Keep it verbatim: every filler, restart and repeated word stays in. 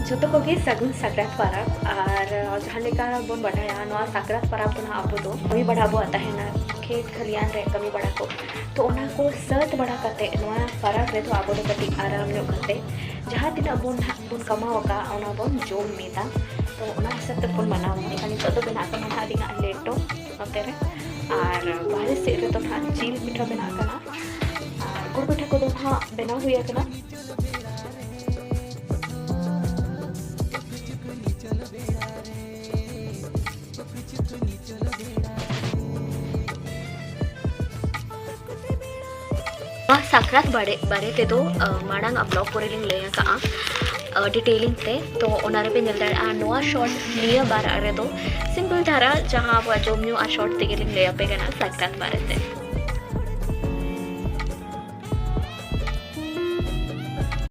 ᱡᱚᱛᱚ ᱠᱚᱜᱮ ᱥᱟᱹᱜᱩᱱ ᱥᱟᱠᱨᱟᱛ ᱯᱟᱨᱟᱵᱽ᱾ ᱟᱨ ᱡᱟᱦᱟᱸ ᱞᱮᱠᱟ ᱵᱚᱱ ᱵᱟᱰᱟᱭᱟ, ᱱᱚᱣᱟ ᱥᱟᱠᱨᱟᱛ ᱯᱟᱨᱟᱵᱽ ᱫᱚ ᱱᱟᱦᱟᱜ ᱟᱵᱚ ᱫᱚ ᱠᱟᱹᱢᱤ ᱵᱟᱲᱟ ᱟᱵᱚᱣᱟᱜ ᱛᱟᱦᱮᱱᱟ, ᱠᱷᱮᱛ ᱠᱷᱟᱹᱞᱤᱭᱟᱱ ᱨᱮ ᱠᱟᱹᱢᱤ ᱵᱟᱲᱟ ᱠᱚ᱾ ᱛᱚ ᱚᱱᱟ ᱠᱚ ᱥᱟᱹᱛ ᱵᱟᱲᱟ ᱠᱟᱛᱮ, ᱱᱚᱣᱟ ᱯᱟᱨᱟᱵᱽ ᱨᱮᱫᱚ ᱟᱵᱚ ᱫᱚ ᱠᱟᱹᱴᱤᱡ ᱟᱨᱟᱢ ᱧᱚᱜ ᱠᱟᱛᱮ ᱡᱟᱦᱟᱸ ᱛᱤᱱᱟᱹᱜ ᱵᱚᱱ ᱱᱟᱦᱟᱜ ᱵᱚᱱ ᱠᱟᱢᱟᱣ ᱟᱠᱟᱫ, ᱚᱱᱟ ᱵᱚᱱ ᱡᱚᱢ ᱢᱤᱫᱟ᱾ ᱛᱚ ᱚᱱᱟ ᱦᱤᱥᱟᱹᱵ ᱛᱮᱵᱚᱱ ᱢᱟᱱᱟᱣᱟ᱾ ᱮᱱᱠᱷᱟᱱ ᱱᱤᱛᱚᱜ ᱫᱚ ᱵᱮᱱᱟᱜ ᱠᱟᱱᱟ ᱱᱟᱦᱟᱜ ᱟᱹᱞᱤᱧᱟᱜ ᱞᱮᱴᱚ ᱱᱚᱛᱮ ᱨᱮ, ᱟᱨ ᱵᱟᱦᱨᱮ ᱥᱮᱫ ᱨᱮᱫᱚ ᱱᱟᱦᱟᱜ ᱡᱤᱞ ᱯᱤᱴᱷᱟᱹ ᱵᱮᱱᱟᱜ ᱠᱟᱱᱟ, ᱟᱨ ᱜᱩᱲ ᱯᱤᱴᱷᱟᱹ ᱠᱚᱫᱚ ᱱᱟᱦᱟᱜ ᱵᱮᱱᱟᱣ ᱦᱩᱭ ᱟᱠᱟᱱᱟ᱾ ᱱᱚᱣᱟ ᱥᱟᱠᱨᱟᱛ ᱵᱟᱨᱮ ᱵᱟᱨᱮ ᱛᱮᱫᱚ ᱟᱸ, ᱢᱟᱲᱟᱝ ᱟᱜ ᱵᱞᱚᱜ ᱠᱚᱨᱮ ᱞᱤᱧ ᱞᱟᱹᱭ ᱟᱠᱟᱫᱼᱟ ᱰᱤᱴᱮᱞᱤᱝ ᱛᱮ᱾ ᱛᱚ ᱚᱱᱟ ᱨᱮᱯᱮ ᱧᱮᱞ ᱫᱟᱲᱮᱭᱟᱜᱼᱟ, ᱱᱚᱣᱟ ᱥᱚᱨᱴ ᱱᱤᱭᱟᱹ ᱵᱟᱨ ᱨᱮᱫᱚ ᱥᱤᱢᱯᱚᱞ ᱫᱷᱟᱨᱟ ᱡᱟᱦᱟᱸ ᱟᱵᱚᱣᱟᱜ ᱡᱚᱢ ᱧᱩ ᱟᱨ ᱥᱚᱨᱴ ᱛᱮᱜᱮ ᱞᱤᱧ ᱞᱟᱹᱭ ᱟᱯᱮ ᱠᱟᱱᱟ ᱥᱟᱠᱨᱟᱛ ᱵᱟᱨᱮᱛᱮ᱾